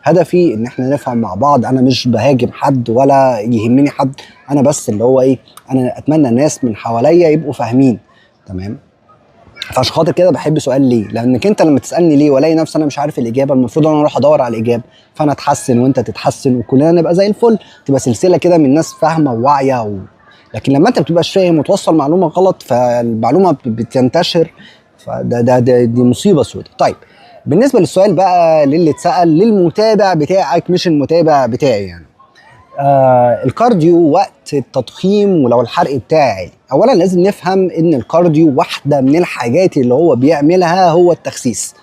هدفي ان احنا نفهم مع بعض. انا مش بهاجم حد ولا يهمني حد، انا بس اللي هو ايه، انا اتمنى الناس من حواليا يبقوا فاهمين. تمام؟ فعشان خاطر كده بحب سؤال ليه، لانك انت لما تسالني ليه والاقي نفسي انا مش عارف الاجابة، المفروض انا اروح ادور على الاجابة، فانا اتحسن وانت تتحسن وكلنا نبقى زي الفل، تبقى سلسلة كده من ناس فاهمه وواعيه. لكن لما انت ما بتبقاش فاهم وتوصل معلومة غلط، فالمعلومه بتنتشر، فده ده, ده دي مصيبة سودة. طيب بالنسبة للسؤال بقى للي اتسال، للمتابع بتاعك مش المتابع بتاعي يعني، ال cardio وقت التضخيم ولو الحرق بتاعي عالي. اولا لازم نفهم ان ال cardio واحدة من الحاجات اللي هو بيعملها هو التخسيس،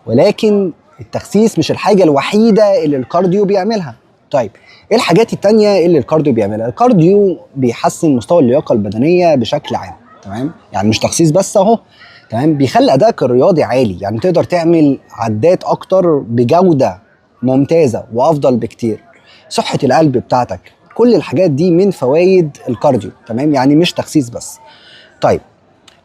ولكن التخسيس مش الحاجة الوحيدة اللي ال cardio بيعملها. طيب ايه الحاجات التانية اللي ال cardio بيعملها؟ ال cardio بيحسن مستوى اللياقة البدنية بشكل عام، تمام؟ يعني مش تخسيس بس اهو، تمام؟ بيخلي ادائك الرياضي عالي، يعني تقدر تعمل عدات اكتر بجوده ممتازة وافضل بكتير. صحة القلب بتاعتك، كل الحاجات دي من فوائد ال cardio، تمام؟ يعني مش تخسيس بس. طيب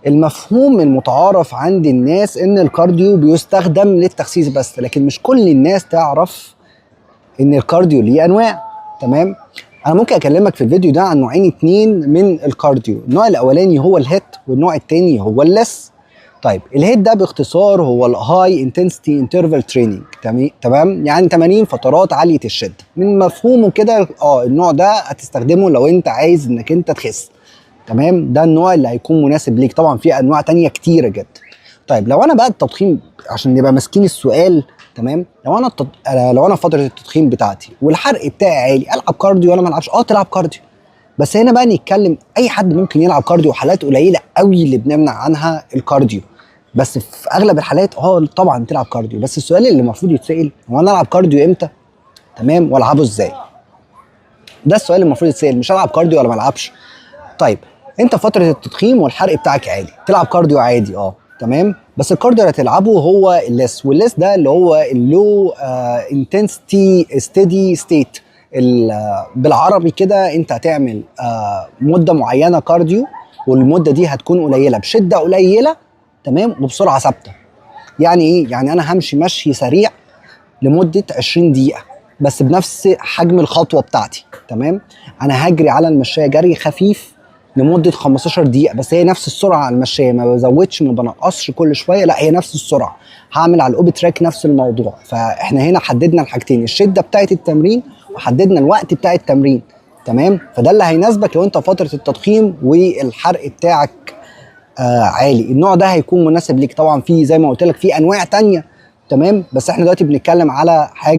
المفهوم المتعارف عند الناس ان ال cardio بيستخدم للتخسيس بس، لكن مش كل الناس تعرف ان ال cardio ليه انواع. تمام؟ انا ممكن اكلمك في الفيديو ده عن نوعين اتنين من ال cardio. النوع الاولاني هو ال HIIT، والنوع التاني هو ال LISS. طيب ال HIIT ده باختصار هو ال high intensity interval training، تمام؟ يعني تمارين فترات عالية الشدة. من مفهومه كده النوع ده هتستخدمه لو انت عايز انك انت تخس، تمام؟ ده النوع اللي هيكون مناسب ليك. طبعا في انواع تانية كتيرة جدا. طيب لو انا بقى التضخيم، عشان نبقى ماسكين السؤال، تمام؟ لو انا في فترة التضخيم بتاعتي والحرق بتاعي عالي، العب cardio ولا ما العبش؟ تلعب cardio. بس هنا بقى نتكلم، اي حد ممكن يلعب cardio، حالات قليله قوي اللي بنمنع عنها ال cardio، بس في اغلب الحالات طبعا تلعب cardio. بس السؤال اللي المفروض يتسال هو انا العب cardio امتى؟ تمام؟ والعبه ازاي؟ ده السؤال اللي المفروض يتسال، مش العب cardio ولا ما العبش. طيب انت فترة التضخيم والحرق بتاعك عالي، تلعب cardio عادي، تمام؟ بس ال cardio اللي هتلعبه هو ال LISS، وال LISS ده اللي هو ال low intensity steady state. بالعربي كده انت هتعمل مده معينة cardio، والمدة دي هتكون قليله بشده قليله، تمام؟ وبسرعة ثابتة. يعني ايه؟ يعني انا همشي مشي سريع لمدة 20 دقيقة بس بنفس حجم الخطوة بتاعتي، تمام؟ انا هجري على المشايه جري خفيف لمدة 15 دقيقة بس هي نفس السرعة على المشايه، ما بزودش ما بنقصش كل شويه، لا هي نفس السرعة. هعمل على ال orbitrack نفس الموضوع. فاحنا هنا حددنا الحاجتين، الشدة بتاعه التمرين وحددنا الوقت بتاع التمرين، تمام؟ فده اللي هيناسبك لو انت فترة التضخيم والحرق بتاعك عالي، النوع ده هيكون مناسب ليك. طبعا في زي ما قلت لك في انواع تانية، تمام؟ بس احنا دلوقتي بنتكلم على حاجة